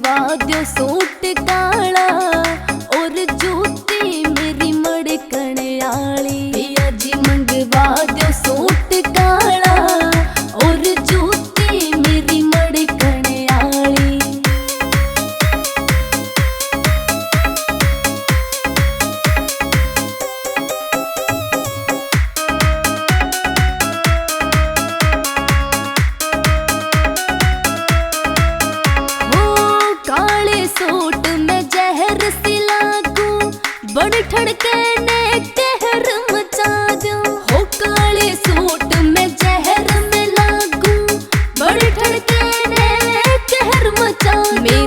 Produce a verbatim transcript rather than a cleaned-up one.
आ दो सूट काला और जूती मेरी मड़कण आली। पिया जी मंगवा दो सूट काला और जूती मेरी मड़कण आली। काले सूट में जहर सी लागू, बड़ ठड़के ने कहर मचा दूं। हो काले सूट में जहर में लागू, बड़ ठड़के ने कहर मचा दूं।